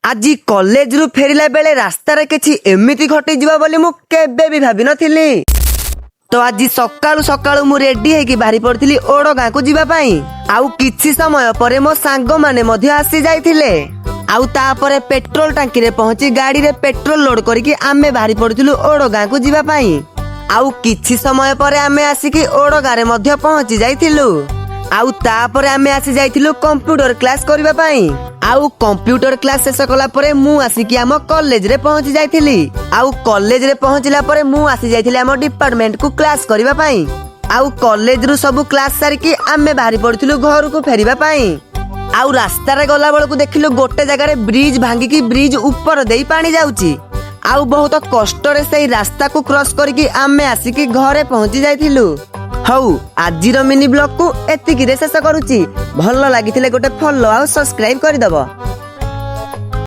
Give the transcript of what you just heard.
ଆଜି କଲେଜରୁ ଫେରିଲା ବେଳେ ରାସ୍ତାରେ କିଛି ଏମିତି ଘଟିଯିବ ବୋଲି ମୁଁ କେବେ ବି ଭାବିନଥିଲି। ତ ଆଜି ସକାଳୁ ସକାଳୁ ମୁଁ ରେଡି ହେଇକି ବାହାରି ପଡିଥିଲି ଓଡଗାଁକୁ ଯିବା ପାଇଁ। ଆଉ କିଛି ସମୟ ପରେ ମୋ ସାଙ୍ଗମାନେ ମଧ୍ୟ ଆସି ଯାଇଥିଲେ। ଆଉ ତାପରେ ପେଟ୍ରୋଲ ଟାଙ୍କିରେ ପହଞ୍ଚି ଗାଡିରେ ପେଟ୍ରୋଲ ଲୋଡ କରିକି ଆମେ ବାହାରି ପଡିଥିଲୁ ଓଡଗାଁକୁ ଯିବା ପାଇଁ। ଆଉ କିଛି ସମୟ ପରେ ଆମେ ଆସିକି ଓଡଗାଁରେ ମଧ୍ୟ ପହଞ୍ଚି ଯାଇଥିଲୁ। ଆଉ ତାପରେ ଆମେ ଆସି ଯାଇଥିଲୁ କମ୍ପ୍ୟୁଟର କ୍ଲାସ କରିବା ପାଇଁ। ଆଉ କମ୍ପ୍ୟୁଟର କ୍ଲାସ ଶେଷ କଲା ପରେ ମୁଁ ଆସିକି ଆମ କଲେଜରେ ପହଞ୍ଚି ଯାଇଥିଲି। ଆଉ କଲେଜରେ ପହଞ୍ଚିଲା ପରେ ମୁଁ ଆସି ଯାଇଥିଲି ଆମ ଡିପାର୍ଟମେଣ୍ଟକୁ କ୍ଲାସ କରିବା ପାଇଁ। ଆଉ କଲେଜରୁ ସବୁ କ୍ଲାସ ସାରିକି ଆମେ ବାହାରି ପଡିଥିଲୁ ଘରକୁ ଫେରିବା ପାଇଁ। ଆଉ ରାସ୍ତାରେ ଗଲା ବେଳକୁ ଦେଖିଲୁ ଗୋଟେ ଜାଗାରେ ବ୍ରିଜ ଭାଙ୍ଗିକି ବ୍ରିଜ ଉପର ଦେଇ ପାଣି ଯାଉଛି। ଆଉ ବହୁତ କଷ୍ଟରେ ସେଇ ରାସ୍ତାକୁ କ୍ରସ କରିକି ଆମେ ଆସିକି ଘରେ ପହଞ୍ଚି ଯାଇଥିଲୁ। ହଉ, ଆଜିର ମିନି ବ୍ଲଗକୁ ଏତିକିରେ ଶେଷ କରୁଛି। ଭଲ ଲାଗିଥିଲେ ଗୋଟେ ଫଲୋ ଆଉ ସବସ୍କ୍ରାଇବ କରିଦବ।